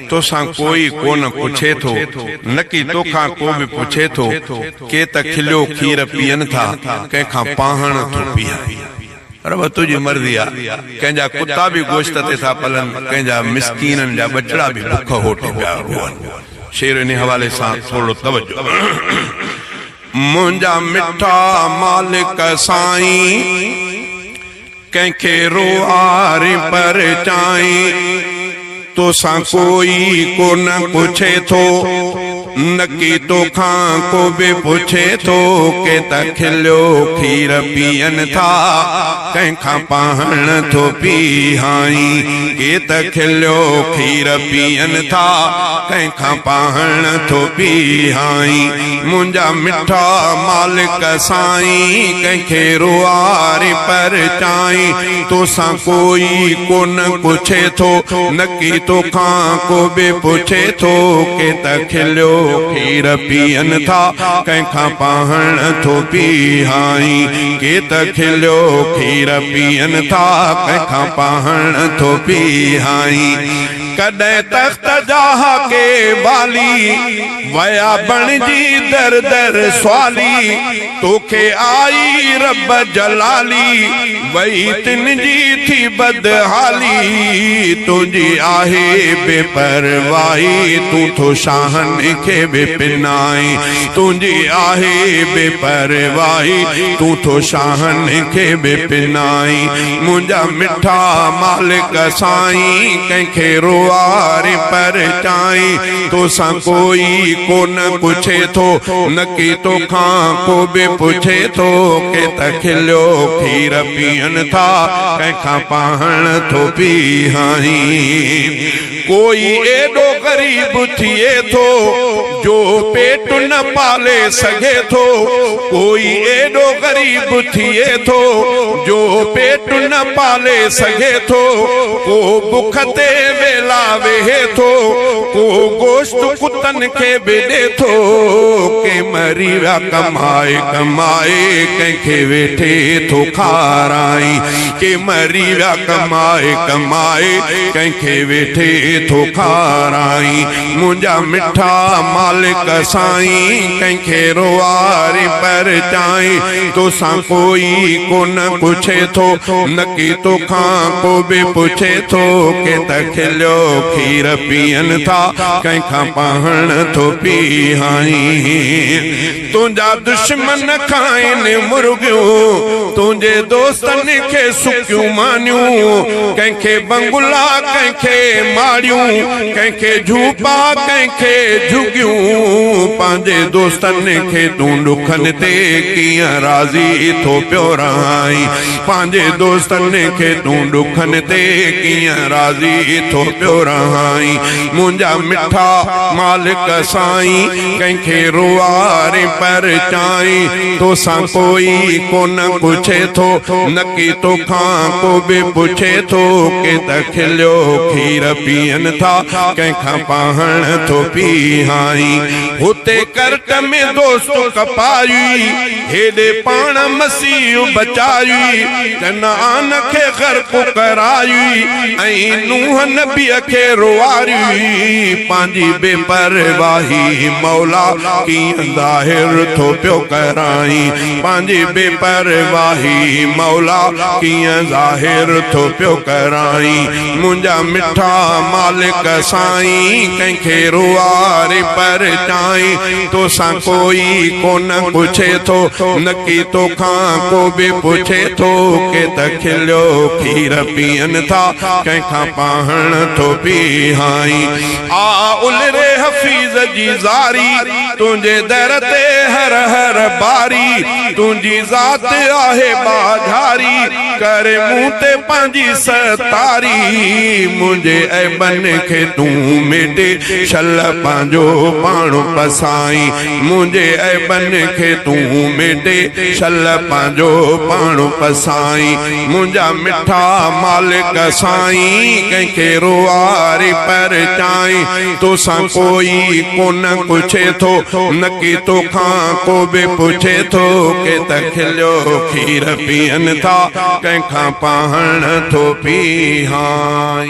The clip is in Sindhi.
توسان ڪوئي ڪونه پڇي ٿو، نڪي توکان ڪو به پڇي ٿو، ڪي ته کليو کير پيئن ٿا، ڪنهن کان پاهڻ ٿو پيهائين. رب تنهنجي مرضي آ، ڪنهن جا ڪتا به گوشت تي ٿا پلن، ڪنهن جا مسڪينن جا ٻچڙا به بک هوٽي پيا روئن. شعر انهي حوالي سان ٿورڙو توجه. منهنجا مٺا مالڪ سائين، ڪنهن کي روئارين پرچائين، توسان ڪوئي ڪونه پڇي ٿو، نڪي توکان ڪو به پڇي ٿو، ڪي ته کليو کير پيئن ٿا، ڪنهن کان پاهڻ ٿو پيهائين، ڪي ته کليو کير پيئن ٿا، ڪنهن کان پاهڻ ٿو پيهائين، منهنجا مٺا مالڪ سائين، ڪنهن کي روئارين پرچائين، توسان ڪوئي ڪونه پڇي ٿو، نڪي توکان ڪو به پڇي ٿو، ڪي ته کليو کير پيئن ٿا، ڪنهن کان پاهڻ ٿو پيهائين، ڪي ته کليو کير پيئن ٿا، ڪنهن کان پاهڻ ٿو پيهائين. ڪڏهن تخت جا ڪي والي، ويا بڻجي در در سوالي، توکي آئي رب جلالي، وئي تن جي ٿي بدحالي، تنهنجي آهي بي پرواهي، تون ٿو شاهن کي به پنائين، تنهنجي آهي بي پرواهي، تون ٿو شاهن کي به پنائين، منهنجا مٺا مالڪ سائين، ڪنهن کي روئارين پرچائين، توسان ڪوئي ڪونه پڇي ٿو، نڪي توکان ڪو به پڇي ٿو، ڪي ته کليو کير پيئن ٿا، ڪنهن کان پاهڻ ٿو پيهائين. ڪوئي ايڏو غريب ٿئي ٿو، جو پيٽ نه پالي سگهي ٿو، ڪوئي ايڏو غريب ٿئي ٿو، جو پيٽ نه پالي سگهي ٿو، ڪو بک تي ويلا ويهي ٿو، ڪو گوشت ڪتن کي به ڏي ٿو، ڪي مري ويا ڪمائي ڪمائي، ڪنهن کي ويٺي ٿو کارائين، ڪي مري ويا ڪمائي ڪمائي، ڪنهن کي ويٺي ٿو کارائين، منهنجا مٺا مالڪ سائين، ڪنهن کي روئارين پرچائين، توسان ڪوئي ڪونه پڇي ٿو، نڪي توکان ڪو به پڇي ٿو، ڪي ته کليو کير پيئن ٿا، ڪنهن کان پاهڻ ٿو پيهائين. تنهنجا دشمن کائن مرغيون، تنهنجي دوستن کي سڪيون مانيون، ڪنهن کي بنگلا ڪنهن کي ماڙيون، ڪنهن کي جهوپا ڪنهن کي جهڳيون، پنهنجي دوستن کي تون ڏکن تي ڪيئن راضي ٿو پيو رهائين، پنهنجي دوستن کي تون ڏکن تي ڪيئن راضي ٿو پيو رهائين، منهنجا مٺا مالڪ سائين، ڪنهن کي روئارين پرچائين، توسان ڪوئي ڪونه پڇي ٿو، نڪي توکان ڪو به پڇي ٿو، ڪي ته کليو کير پيئن ٿا، ڪنهن کان پاهڻ ٿو پيهائين. هتي ڪرٽ ۾ دوست ڪپايوئي، هيڏي پاڻ مسيح بچايوئي، ڪنعان کي غرق ڪرايوئي ۽ نوح نبيء کي روئاريوئي، پنهنجي بي پرواهي مولا ڪيئن ظاهر ٿو پيو ڪرائين، پنهنجي بي پرواهي مولا ڪيئن ظاهر ٿو پيو ڪرائين، منهنجا مٺا مالڪ سائين، ڪنهن کي روئاري پرچائين، توسان ڪوئي ڪونه پڇي ٿو، نڪي توکان ڪو به پڇي ٿو، ڪي ته کليو کير پيئن ٿا، ڪنهن کان پاهڻ ٿو پيهائين. آ الري حفيظ جي زاري، تنهنجي در تي هر هر باري، تنهنجي ذات آهي ٻاجهاري، ڪري مون تي پنهنجي ستاري، منهنجي عيبن کي تون ميٽي، شل پنهنجو پاڻ پسائين، منهنجي عيبن کي تون ميٽي، شل پنهنجو پاڻ پسائين، منهنجا مٺا مالڪ سائين، ڪنهن کي روئاري پرچائين، توسان ڪوئي ڪونه پڇي ٿو، نڪي توکان ڪو به پڇي ٿو، ڪي ته کليو کير پيئن ٿا، ڪنهن کان پاهڻ ٿو پيهائين.